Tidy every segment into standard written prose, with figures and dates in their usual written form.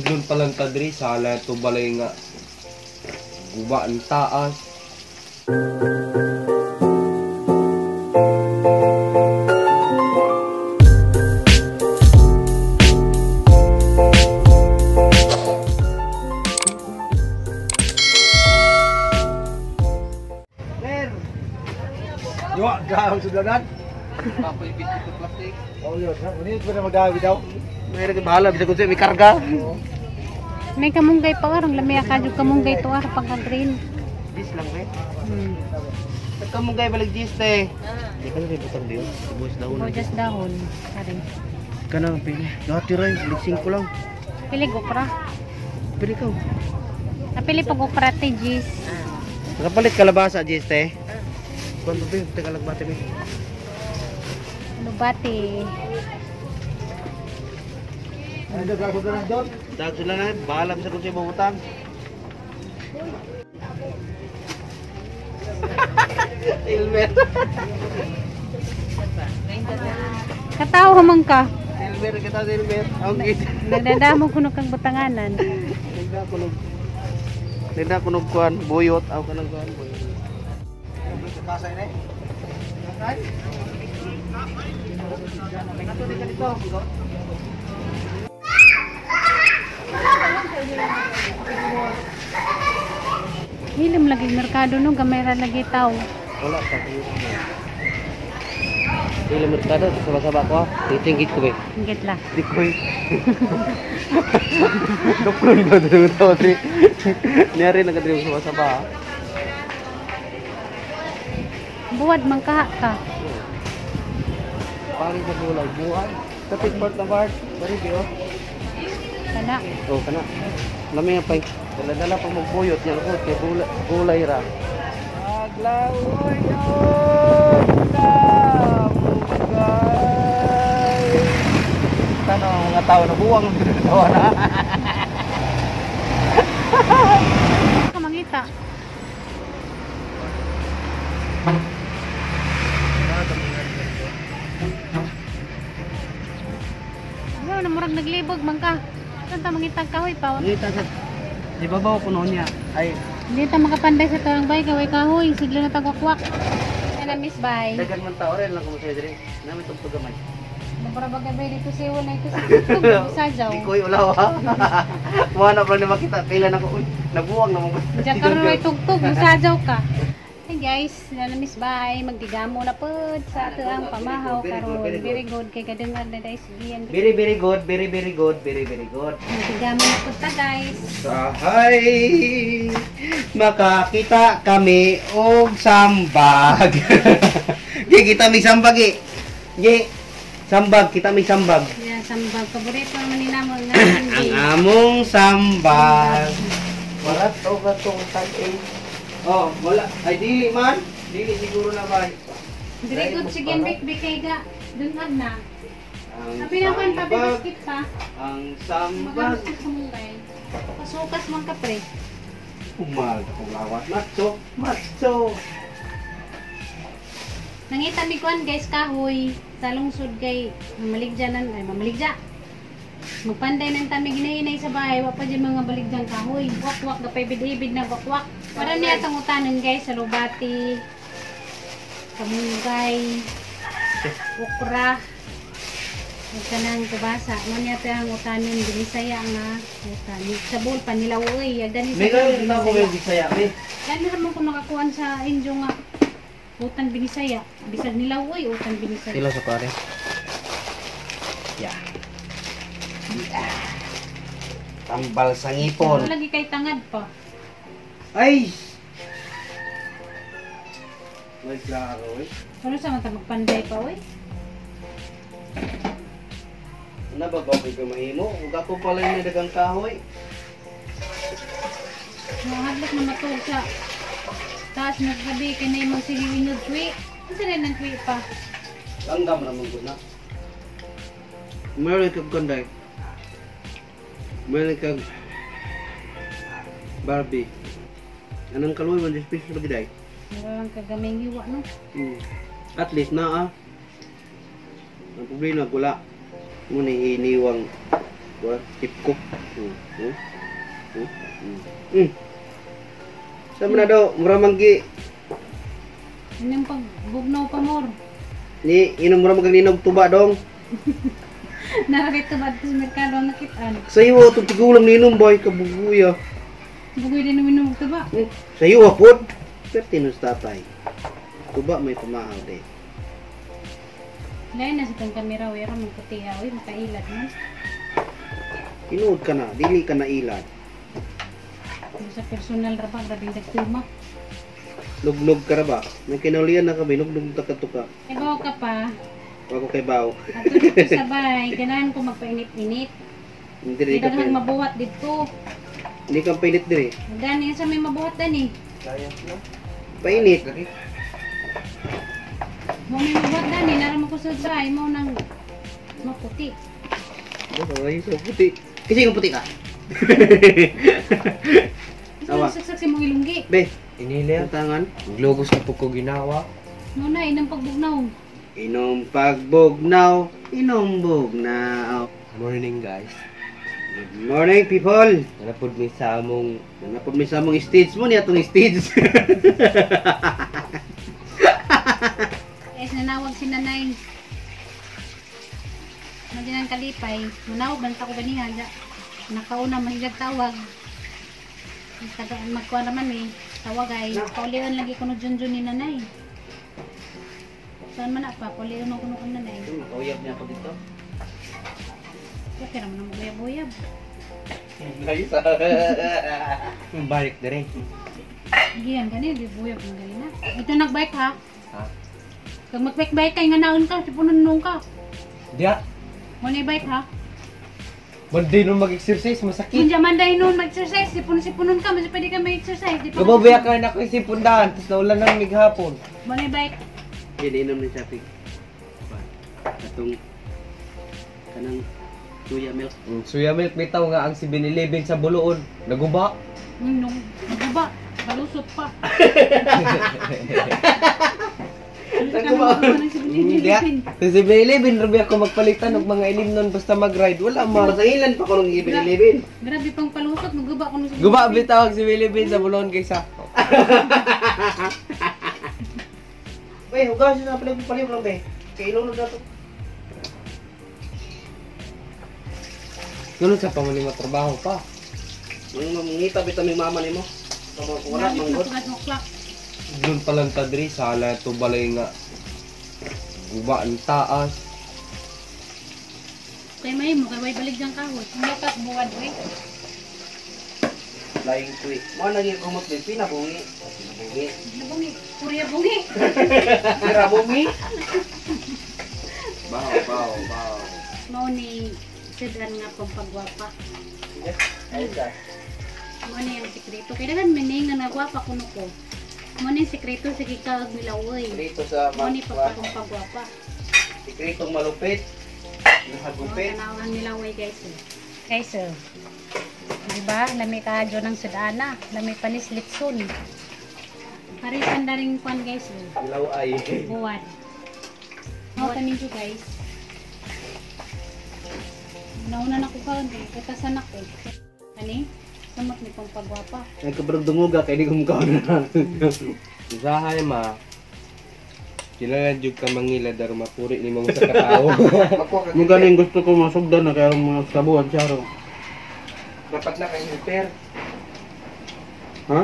Sudlon pa lang ta diri, sala to balay nga guba ang taas. Sir! Yo, gahon sudlanan. Papoy bit ito plastic. Oh, yun. Unit ko na magawi daw. Mayroon ka bahala bisag unsa may karga. May kamunggay pa karon, lami ka jud kamunggay to ah pagka green. Dis lang be. Nagkamunggay balag dis te. Di ka na butang diyo. Ubos dahon. Gorgeous dahon. Kare. Kana pili. Dati ra lising ko lang. Pili okra. Pili ka. Napili pag okra te Gis. Nakapalit kalabasa jis te. Kuan ba be? Tagalog ba te be? Ano ba te? Ano daw gahon sudlanan doon? Dag sila na bahala bisag unsa butang. Silver. Katawo man ka. Silver kita silver. Ang git. Nagdadamo kuno kang butanganan. Nagda kunog. Nagda kunog kuan buyot aw kanang kuan buyot. Kasay na eh. Hilim lagi merkado no, gamay ra lagi taw. Wala pa. Dili merkado sa ba ko. Titinggit ko be. Ingit la. Di ko. Duklon ba dito to tri. Nyari na kadiri sa ba. Buwad man ka ka. Pari sa gulay buhay. Kapit part na part. Bari di oh. Kana. Oh kana. Lami nga pay. Dala-dala pa magbuyot niya ko kay gulay, gulay ra. Aglawoy Tanong mga tao na buwang tawa na. Ka mangita. Ano na murag naglibog man ka. Saan ta mangita kahoy pa? Ngita sa di babaw ko noon niya. Ay, Hindi ta makapanday sa tuwang bay kay kahoy, siglo na tagwakwak. Ana miss bay. Dagan man tao rin lang kung sa diri. Nami tugtog gamay. Mabara ba gabi dito si wala ito sa tugtog sa jaw. Di ko'y ulaw ha. Wala na pa na makita kailan ako uy, nabuwang na mo. Diyan ka rin may tugtog, musajaw ka. Hey guys, na miss bay, magdigamo na pod sa ato ang pamahaw karon. Very good kay kadungag na dai sigian. Very very good, very very good, very very good. Magdigamo na pod ta guys. Sahay makakita kami og sambag. Gi kita may sambag eh. Gi sambag kita may sambag. Yeah, sambag paborito naman ni namo nga Ang among sambag. Wala to katong tag-a. Oh, wala. Ay dili man. Dili siguro na bay. Very good sige bik bikay ga. Dungag na. Ang Sabi na kan pabi sambag, basket pa. ang sambag. Magalos sa kamunggay. Pasukas man ka pre. Umal akong lawat. Matso, matso. Nangita mi kuan guys kahoy sa lungsod kay mamaligya nan ay mamaligya. Magpanday nang tami ginahinay sa bahay, wa pa dyan mga baligdyang kahoy. Wakwak gapay bid-ibid na wakwak. Para niya itong utanan guys sa lubati, kamunggay, okra, ug kanang kubasa. Mo niya ito ang utanon binisaya nga utanon. Sa bul pa nila uy, agdan May sa ganun na ko may Bisaya, may. Gani ramon ko makakuan sa inyo nga utan binisaya. Bisag nila uy, utan binisaya. Sila sa pare. Yeah. Yeah. Tambal sa ngipon. Lagi kay tangad pa. Ay! May klaro eh. Ano sa mata magpanday pa uy? Ano ba ba kay mahimo? Ug ako pala yung dagang kahoy. Mahadlok na matug sa taas na gabi kay na imong sige inyog twi. Unsa na nang twi pa? Langgam ra man gud na. Meron kag ganday. Meron kag Barbie. Anong kaluoy man 10 pesos lagi day. Meron lang kagaming hiwa no. At least naa. Ang problema wala. Muna iniwang Kuan, tip ko. Sa man na daw, mura man gi Anong pagbugnaw pa more. ni inom mura man kag ninog tuba dong. Narakit ba sa merkado ang nakitaan. Sa iyo itong tigulang ninom boy kabuguya. Bugoy din naman ng tuba. Sa iyo pod. Pertinus tatay. Tuba may pamahaw de. Lain na sa itong kamera, wera mong puti ha, uy, makailad mo. Tinuod ka na, dili ka na ilad. Sa personal ra ba, grabing dagtuma. Lugnog ka ra ba? Nang kinaulian na kami, lugnog ta ka ka. Ibaw ka pa. Wako kay baw. Ato dito sa bahay, ganahan ko magpainit-init. Hindi Hindi ka daghang painit. mabuhat dito. Hindi ka painit dire. Dani sa may mabuhat dani. Kaya no? Painit. Mo may mabuhat dani, nara mo ko sa bahay mo nang maputi. Ay, so puti. Kasi kung puti ka. Awa. Saksak sa mong ilunggi. Be, Inili. tangan. Globos na po ko ginawa. Mo na inang pagbugnaw. Inom pagbugnaw, inom bugnaw. Morning guys. Good morning people. Nanapod mi sa among Nanapod mi sa among stage mo niya atong stage. Guys, nanawag si nanay. Madi nang kalipay. Manawag man ta ko ganiha. Nakauna man siya tawag. Magkuha naman eh. Tawag ay. Paulian lagi kuno junjun ni nanay. Saan man na pa? Paulian ako kuno kang nanay. Nakauyab niya ako dito. Okay naman ang buyab-buyab. Nice. balik dire. Giyan gani, di buyab man gani na. Ito nagbike ha. Ha? Kag magbike-bike kay nga naon ka, sipunon nung ka. Diya. Mo na bike ha. Monday nung mag-exercise masakit. Kung man dahil noon mag-exercise, sipon-siponon ka, mas pwede ka mag-exercise. Di pa Gababiya ka na ako isipundahan, tapos naulan ng mighapon. Mo na bike. Yan, inom ni Shafi. Atong kanang soya milk. Soya milk bitaw nga ang 7-Eleven sa Buluon. Naguba. Nung naguba, balusot pa. Naguba. Hindi. Sa 7-Eleven, rabi ako magpalitan og mga ilim nun basta mag-ride. Wala ma. Masangilan pa ko nung 11-11. Grabe pang palusot, maguba ko nung Guba bitaw ang 7-Eleven sa Buluon kaysa. Bay, hugasin na pala yung lang bay. Kay ilong na dato. Ganun sa pamuli trabaho pa. Mga mangita bitaw mi mama nimo. Kamo ko wala manggod. Doon pa lang tadri, sala to balay nga. Guba ang taas. Kay may mo, kay way balik dyan kahoy. Ang buwad, oy. Flying tree. Mo nagi kumot bay pinabungi. Pinabungi. Bungi, purya bungi. Pinabungi. Baw, baw, baw. Mao ni sedan nga pampagwapa. Ay ka. Mao ni ang sikreto. Kaya daghan mining nga nagwapa kuno ko. Mao ni sikreto sige ka og milawoy. Dito sa Mao ni pampagwapa. Sikretong malupit. Nakagupit. Tanaw ang nilaway guys. Eh. Guys, oh. Diba? Lami ka dyan ng sudana. Lami panis litson. Parisan na rin kwan guys. Oh. Ilaw ay. Buwan. Mao tanin guys. Nauna na ko kaon kay katasan ako. Ani? Samot ni pampagwapa. Ay kabrog dunguga kay di ko mukaon na. Usahay ma. Kailangan jud ka mangila daro mapuri ni mo sa katao. Mo ganing gusto ko masugdan na kay mga sabuan siya ro. Dapat na kay helper. Ha?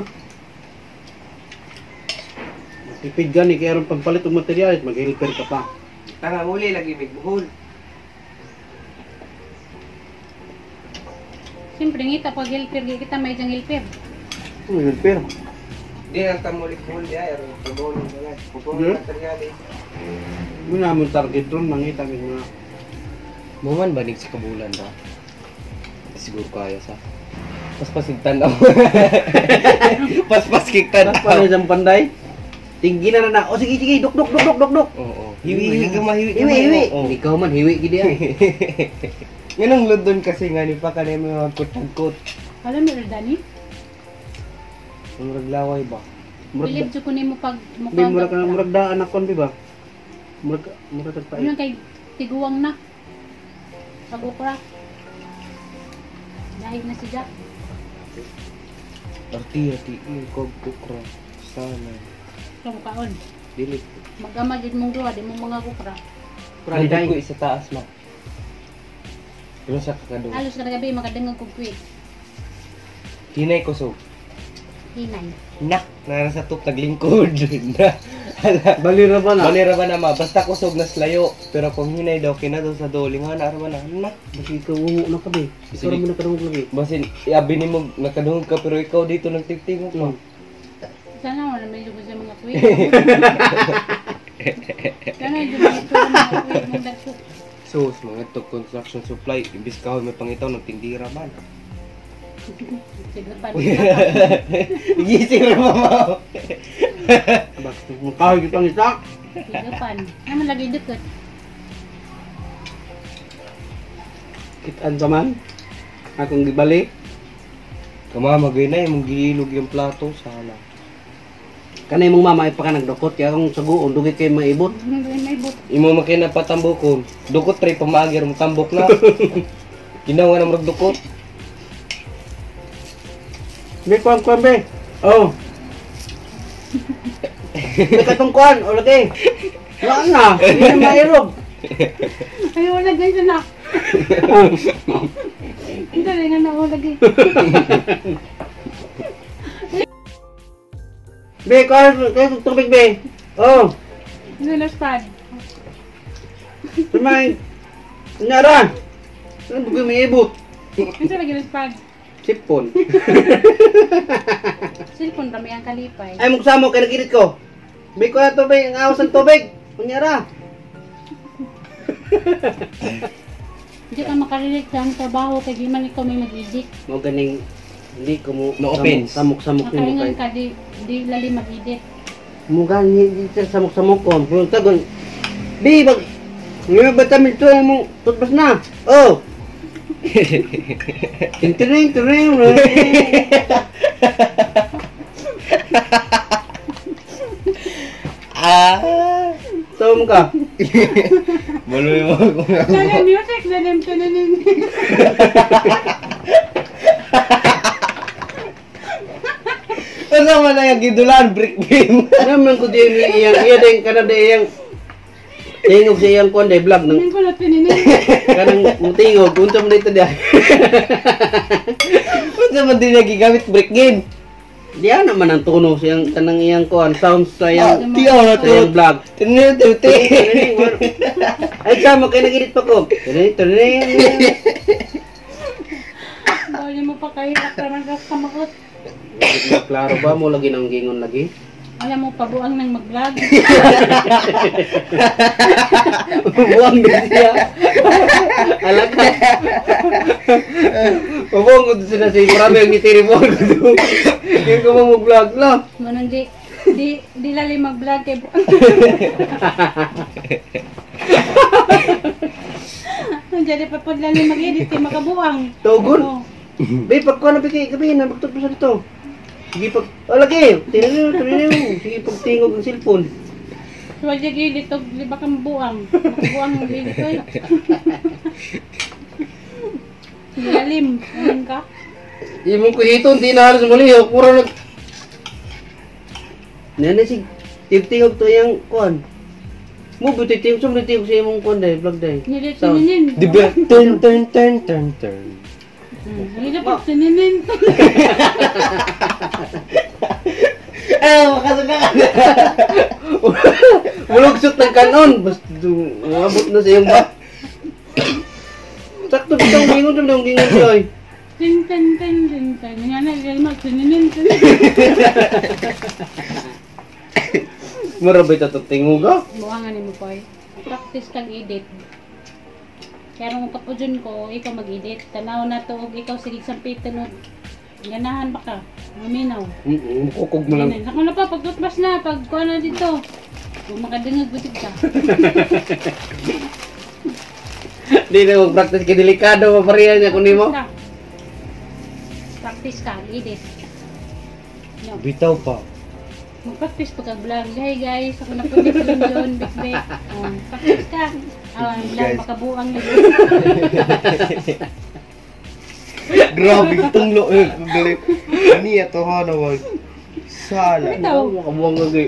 Tipid gani kay aron pagpalit og materyales mag-helper ka pa. Tanga muli lagi mig buhol. Siyempre ngita pag helper kita may jang helper. Ano helper? Di lang ta muli buhol di ay aron trabaho ni wala. Buhol Hmm? materyales. Mo na mo target ron mangita mig mga Muman banig sa kabulan ba? Siguro kaya sa. Paspas tanaw. Paspas kik tanaw. Paano sa panday? Tinggi na na na. O sige sige, duk duk duk duk duk duk. Oo. Hiwi hiwi ka mahiwi ka. Hiwi hiwi. Oo. Ikaw man hiwi gid ay. Nganong lodon kasi nga ni pa kanay mga kutagkot. Alam mo Dani? Murag laway ba? Bilib jud ko nimo pag Bi murag ka murag daan akon bi ba? Murag murag tag Ano kay tiguang na. Pag ukra. Lahi na si Jack. Arti, arti, kog kukra. Sana. Sa kaon. Dili. Mag-ama jud mong duha, di mo mga kukra. Nandito ko isa taas ma. Pero sa kakado. Halos kada gabi makadungog kog kwik. Hinay ko so. Hinay. Nak, nara sa top naglingkod. Na. Ala. Balira ba na? Balira ba na ma? Basta kusog nas layo. Pero kung hinay daw kina daw sa doling ha, naara ba na? Nak. Basi ikaw ungo na ka be. Ikaw Sige. ra mo nakadungog lagi. Basin, iabi ni mo nakadungog ka pero ikaw dito nagtigtingog pa. Sana wala may lugod sa mga kwik. Sana jud mga kwik mong dagko. So, sa mga to construction supply, imbis kahoy may pangitaw nagtindira man. Sige pa. Gising ra ba mo? Basta mo kahoy gyud pangita. Sige pan. Naman lagi dukot. Kitaan pa man. Akong gibali. Kamama gay na imong giilog yung plato sana. Kanay mong mama ay pa ka nagdukot kaya akong saguon dugay kay maibot. May but. Imo makina patambokon. Dukot tray pamaagir mo tambok na. Ginawa na murag dukot. May kuan kuan be. Oh. May katong kuan o lagi. Wala na, hindi na mairog. Ay wala guys na. Hindi rin na wala lagi. Be, kuan kay tubig be. Oh, Hindi na spad. tumay. Nara. Ano ba may ibot? Hindi lagi na spad. Sipon. Cellphone rami ang kalipay. Ay mugsamo kay nagilit ko. Be kuan tubig, ang awas ang tubig. Unyara. Hindi ka makarelate sa ang trabaho kay di man ikaw may mag-edit. Mo ganing hindi ko mo No offense. Samok-samok nimo Makaingon kay. ka di di lali mag-edit. Mo gani di sa samok-samok ko. Pero tagon. Be bag Ngayon ba tayo ito mong tutbas na? Oh! Tintiring, tiring, Ah! Tawa mo ka. Maluy mo ako. Sana music na nim tunanin. Ano man na yung gidulan brick game? Naman ko din iyang, iya din ka na din iyang tingog sa iyang kuan day vlog nang Ning ko na tuninin. kanang mutingog unsa man dito diay. Unsa man din yung gigamit brick game? Diya naman ang tono sa iyang kanang iyang kuan sounds sa iyang Tiyaw na sa iyang to. vlog. Tinil tinil. Ay sama kay nag-edit pa ko. Tiring tiring. Bawal mo pa kayo naman ka kamakot. Klaro ba mo lagi nang gingon lagi? Alam mo pabuang nang mag-vlog. Buwang din siya. Alaka. Buwang ko sila sa marami ang ngitiri mo. Yung ko mo vlog la. Manang di di di lali mag-vlog kay buang. Jadi pa pod lali mag-edit kay makabuang. Tugon. Oh. Be pagkuha na bigay gabi na magtutbo sa dito. Sige pag oh, lagi. Tingnan mo, tingnan. Sige pag tingog ang cellphone. Wag jud edit og di ba kang buang. Makabuang ang edit oy. Lalim, ano ka? Imong kuhiton di na halos muli puro nag Nene si tingog to yang kuan. Mo buti tingog sa tingog sa imong kuan day vlog day. Nilit So, tininin. Di ba? Turn turn turn turn turn. Nilit pa tininin. Ah, makasuka ka. Mulugsot ng kanon. Basta umabot na sa iyong ba. Sakto bitong gingon to dong gingon oy. Tin tin tin tin tin. Nga na gyud mag tininin. Mura ba ito tinguga? Buwangan nimo poy. Practice kang edit. Kaya nung kapudyon ko, ikaw mag-edit. Tanaw na to og ikaw sige sampitan og ganahan ba ka? Maminaw. Kukog mo lang. Ganun. Ako na pa, pag toothbrush na, pag kuha na dito. Kung makadungag, butig ka. Di na mag-practice kay delikado maparihan niya kunin mo. Ka. Practice ka, edit. No. Bitaw pa. Mag-practice pa ka vlog. Hey guys, ako na po dito John, Big Big. Practice ka. Ah, vlog Guys. makabuang na. Grabe tunglo eh. Gali. Niya to ha na wag. Sala. Bitaw. Makabuang gagi.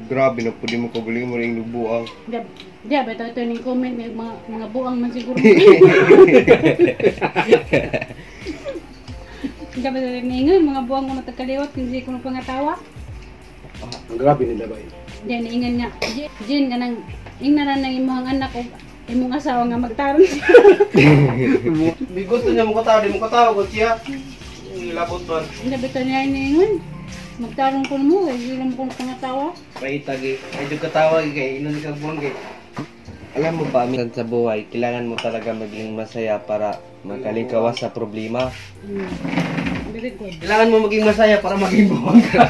Grabe na pud mo kagaling mo ring buang. Diya, bitaw ito ning comment may mga buang man siguro. Diya ba ito ningon mga buang ko matagkaliwat hindi ko pangatawa. Ang grabe nila ba? Diya niingon nga. Jin kanang ingnaran ng imong anak o imong asawa nga magtarong siya. Di gusto niya mo katawa, di mo katawa ko siya. Ngilabot man. Diya ba ito niya niingon? Magtarong ko mo, eh, hindi lang ko pangatawa. Paita gi. Ay jud katawa gi kay inon kag buang gi. Alam mo ba, minsan sa buhay, kailangan mo talaga maging masaya para makalikawas sa problema. Very good. Kailangan mo maging masaya para maging buang ka.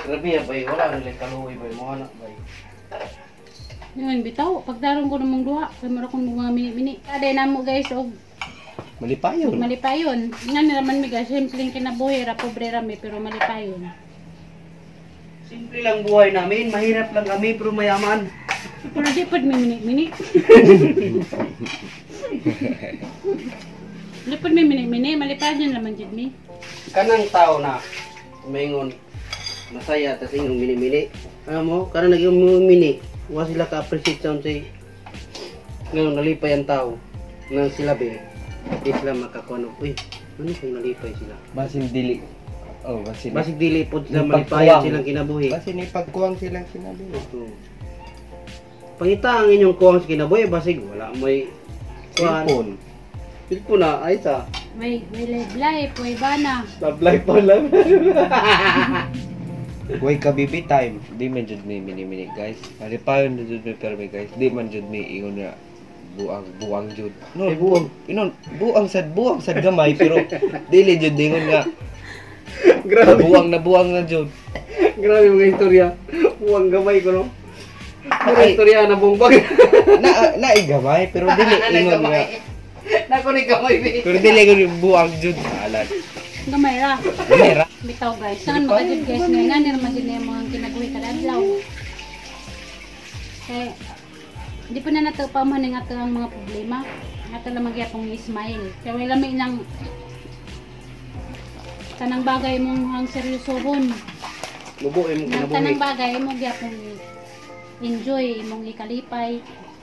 Grabe ya bay, wala nila kaluoy bay, mo anak bay. Yun, bitaw. Pagtarong ko namang duha, kay mura kong mga mini-mini. Aday na mo guys, og Malipayon. malipayon. Nga nila man mi guys, simpleng kinabuhi ra, pobre ra mi, pero malipayon. Simple lang buhay namin, mahirap lang kami pero mayaman. Pero di pod mi mini-mini. Di pod mi mini-mini, malipayon naman jud mi. Kanang tao na maingon masaya tas ingong mini-mini. Alam mo, kanang naging mini, wa sila ka-appreciate sa unsay ngayon nalipay ang tao nang sila be di sila makakuno. Uy, ano kung nalipay sila? Basin dili. Oh, basin. Basig dili pod sila Yung malipayan pagkuwang. silang kinabuhi. Basin ipagkuwang silang sinabi. Oo. Pangita ang inyong kuwang sa kinabuhi, basig wala mo'y kuwan. Cellphone. Cellphone na, ay sa. Way, way live life, way bana. Love life pa lang. Way ka baby time. Di man jud mi mini-mini guys. Malipayon na jud mi pero mi guys. Di man jud mi ingon na buang buang jud. No, Ay, buang. Inon buang sad gamay pero dili jud ingon nga Grabe. buang na jud. Grabe mga istorya. Buwang gamay ko no. Mga Ay. istorya na buong bag. Na naigamay pero dili ingon nga. Nako ni gamay bi. Pero dili ingon buang jud. Alan. Gamay ra. Gamay ra. Bitaw guys, saan makajud guys nga nga nila man jud na yung mga kinabuhi kada adlaw. Kay di pa na nato paman ang ato ang mga problema. Ato lang magyapong i-smile. Kaya wala may ilang tanang bagay mong ang seryosohon. Mubo imong Nang kinabuhi. tanang bagay mo gyapon enjoy imong ikalipay.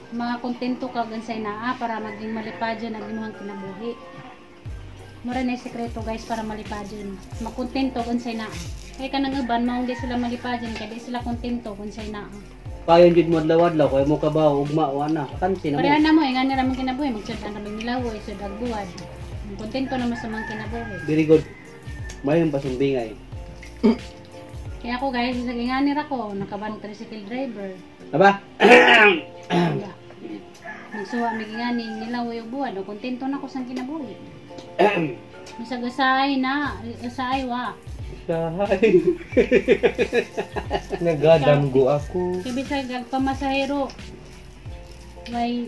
Mga kontento ka gansay naa para maging malipadyon ang imong kinabuhi. Mura na yung sekreto guys para malipadyon. Makontento unsay naa. Kay kanang uban maong di sila malipadyon kay di sila kontento unsay naa. Payon jud mo adlaw-adlaw kay mo kabaw ugma wa na. Kansi na mo. Pareha na mo, eh, nga nila mong kinabuhi, magsud ang raming nilawo, isud ang buwad. Kontento naman sa mga kinabuhi. Very good. Mayong pasumbingay. Kaya ako guys, sa nga nila ko, nakaban tricycle driver. Aba? Wala. Nagsuwa mi nga ni nilawo yung buwan, o kontento na ko sa kinabuhi. Bisag usahay na, usahay wa. Sahay. Nagadamgo ako. Kay bisag agpamasahero, way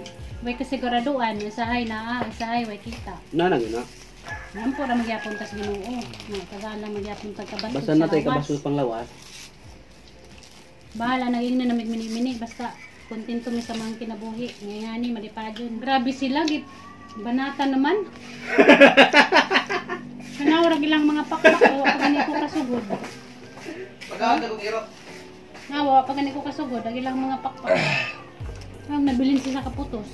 kasiguraduan, usahay na, usahay way kita. Nanang na. Ampo ra magyapon tas Ginoo. Nga tagaan lang magyapon tag kabasol Basta sa na tayo lawas. kabasol pang lawas. Bahala na ingna na mini-mini basta kontento mi sa mga kinabuhi. Ngayon ni malipadyon. Grabe sila git banata naman. Kanaw ra gilang mga pakpak wa pa gani ko kasugod. Pagkaon kog iro. Nga wa pa gani ko kasugod ang ilang mga pakpak. Ang nabilin siya sa kaputos.